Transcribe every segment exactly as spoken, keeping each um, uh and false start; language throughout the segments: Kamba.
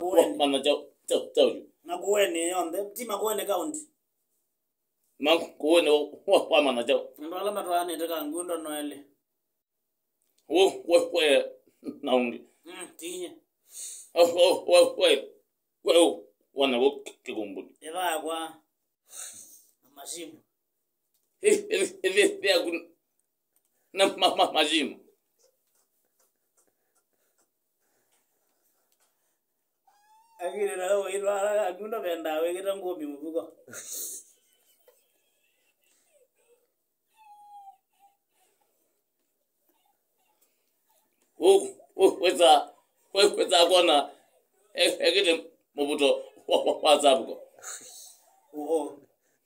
Makueni. Wamanya kyaũ, kyaũ, kyaũ yu? Makueni yonthe, ti Makueni County. Makueni wa, wa, wamanya kyaũ? Andũ ala matwaanĩte Kangundo no elĩ. Wo, we, we, na ũngĩ. Mm, tinye. Oh, oh, we, we, we, wana wo kĩkumbuni. Ĩvaa kwa na masimu. Ĩ, ĩ, ĩ, ĩ, ĩ, aku na ma, ma, masimu. Akili na wewe ilo ala Kangundo vendaa wĩkĩte ngũmi mũvuko. Ũ, ũ, wĩsa, wĩ, wĩsa kwona e, ekĩte mũvuto wa, wa, wa sabuko. Oo.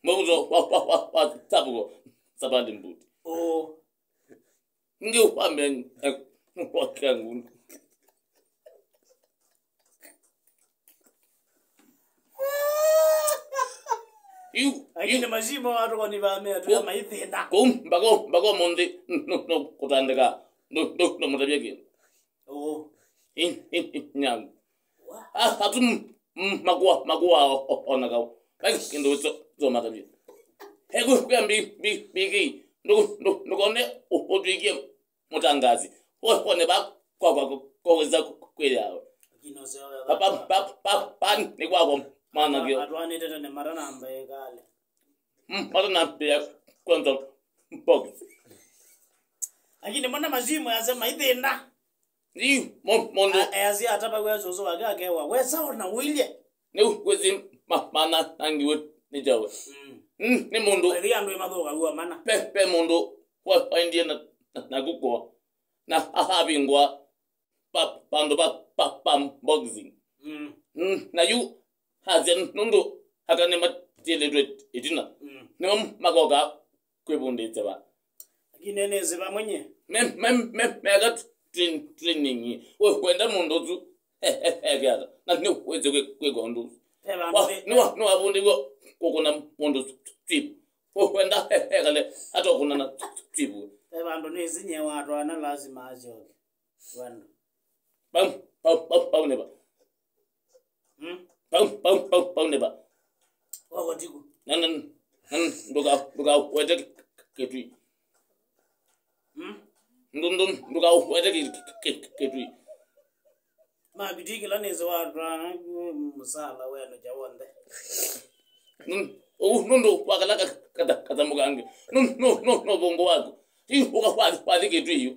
Mũvuto wa, wa, wa, wa sabuko. Sabandi mbuti. Oo. Ngi wambe, eh, wakĩa ngũndũ. Yu, lakini yu. Mashimo watu kwa ni vame tu ya maithina. Kum, mbako, mbako mundi, no, no, kutandika. No, no, no, mutabia ki. Oo. In, in, in, nyam. Wa. Ah, atum, mm, makua, makua, o, o, ona kau. Bai, kindo so, so matabia. Hego, kwa mbi, mbi, mbi, ki. Ndo, ndo, ndo, kone, o, o, tuikie. Mũtangaasi, wone va kwa, kwa, kwa, kwa wĩsa kwĩyaawe. Pa, pa, pa, pa, pa, nĩ kwakwa mwanake. Atwanĩte tene mara na mbee kale. Mm, mara na mbee kwanza box. Lakini mbona mazimu yasema ithĩna? Ni mo, mondo. Easya atavaw'a sũsũ wake akewa, wesa ona ũilye. Nĩu kwĩsĩ ma, mana nangiwe nĩ kyawe. Mm. Mm, nĩ mũndũ. Ĩthĩ andũ ĩmathũkaw'a mana. Pe, pe mũndũ wa, waendie na, na, na kũkoa. Na ahavingwa pa, pandu pa, pa, pa boxing. Mm. Mm, na yu asya nũndũ aka nĩmatiĩlĩtwe ĩtina. Mm. Nĩmo makoka kwĩvundĩsya va. Lakini nĩnĩsĩ vamwe nyie. Me, me, me, meka train, training. We, wenda mũndũ ũsu, he, he, he, eke ata? Na nĩ wĩsĩ kwĩ, kwĩka ũndũ ũsu. He vandũ wa, nĩ wa, nĩ wavundĩw'e kũkũna mũndũ strip. We, wenda, he, he, kale, atokũna na strip. He vandũ nĩsĩ nyie watwaana lazima asyoke. Wendo. Pau, pau, pau, pau nĩ va. Hmm? Pau, pau, pau, pau nĩ va. Wako tiku. Na, na, na, nduka, nduka, wete k-, k-, kĩtui. Hmm? Ndu, ndu, nduka, wete kĩ, kĩ, kĩ, kĩ, kĩtui. Mabitiki la nĩsĩ watwaana mũsala wenu kya wonthe. Nũ, ũu nũndũ wa kala ka, kata, katamu kangĩ. Nũ, nũ, nũ, nũ ũvũngũ waku. Ti ũka wathi, wathi kĩtui yu.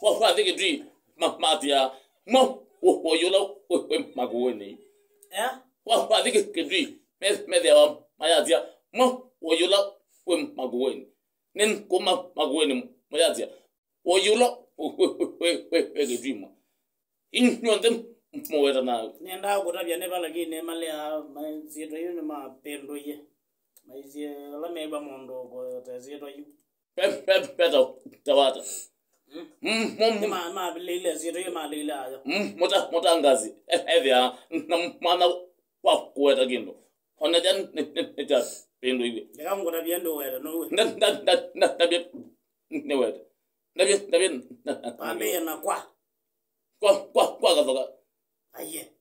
Wa, wathi kĩtui, ma, mathia. Mwa, wo, wo yũla, we, we, makueni. Eh? Wa, wathi kĩ, kĩtui, me, methia wa, mayathia. Mwa, wo yũla, we, makueni. Nen, kuma, makueni, mayathia. Wo yũla, we, we, we, we, we, we, kĩtui mwa. Inyw'onthe mũweta nayo. Nĩendaa kũtavya nĩ va, lakini nĩmalea, ma-, syĩtwa yu nĩmapĩndũie. Maisye, ala meĩwa mũndũ kũte syĩtwa yu. Pe, pe, pe, ta, ta wata. Mm. Mm, mm, mm. Nĩma-, mavĩlĩile syĩtwa yu, malĩile ayo. Mm, mũta, mũtangaasi, e, ethĩa na mwana wa kũweta kĩndũ. Ona kya nĩ, nĩ, nĩ kya pĩndũ iwe. Ndeka ngũtavye ndũweta, nũwe. Nda, nda, nda, nda, ndavye nĩweta. Ndavye, ndavye, na, na, pambĩĩa na kwa. Kwa, kwa, kwa kathoka. Aiye.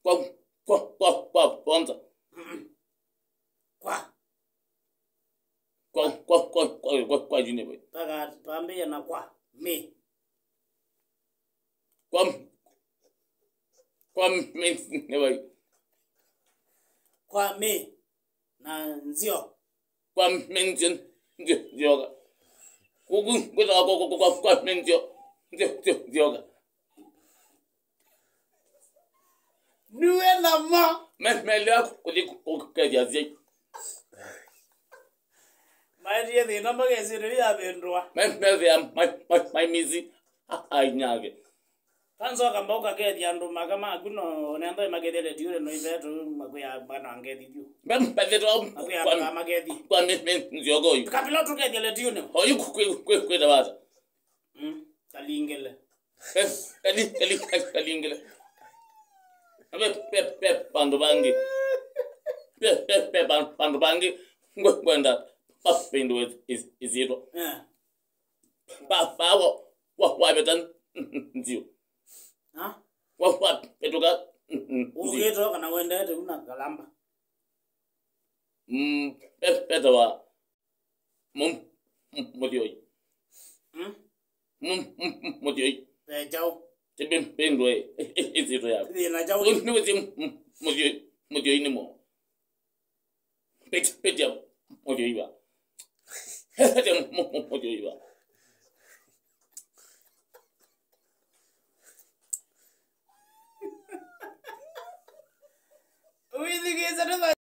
Kwa, kwa, kwa, kwa, bonza. Mm-mm. Kwa. Kwa, kwa, kwa, kwa, kwa, kwa, yuniwe. Paka, pambĩĩa na kwa. Mi. Kwa, kwa, mi, nĩwe. Kwa, mi. Na nzio. Kwa menzio, nzio, nzioka. Kuku, kuta, kwa, kwa, kwa, kwa menzio, nzio, nzio, nzioka. Nue na ma. Me, me lea kuthi ku, ku, kethia zi. Maendie thĩna magesĩrĩria avĩndũa. Me, me thĩa, my, my, my mizi. Ai nyake. Kanzoka mbau kakethia andũ maka maku no nenda makethia letiune no ivetu makwĩa bana ngethi vyu. Mbethĩtwa makwĩa kwa, makethi. Kwa mi, mi, nziogo yu. Kabila tukethia letiune. Oyu kwi, kwi, kwi, kwita wata. Mm, kalingele. Eh, kali, kali, kali, kalingele. Abe, pe, pe, pandu bangi. Pe, pe, pe, pan-, pandu bangi. Ngwe, ngwenda. Pa, pindu is, is, is it. Yeah. Pa, pa, wa, wa, wa, betan. Nzio. Ha? Wa, wa, petuka. Ĩtwa kana wendete una kalamba. Mm, pe-, petawa. Mũ-, mũ-, mũthyoi. Mm? Mũ-, mũ-, mũ-, mũthyoi. Ve kyaũ? Ti pe-, pendwe, ĩ-, ĩ-, ĩsyĩtwa yaku. Thĩna kyaũ? Nĩ, nĩwĩsĩ mũ-, mũ-, mũthyoi, mũthyoi nĩ mo. Pet-, petia mũthyoi wa. Petia mũ-, mũ-, mũthyoi wa. Wĩthikĩĩsya tũtha-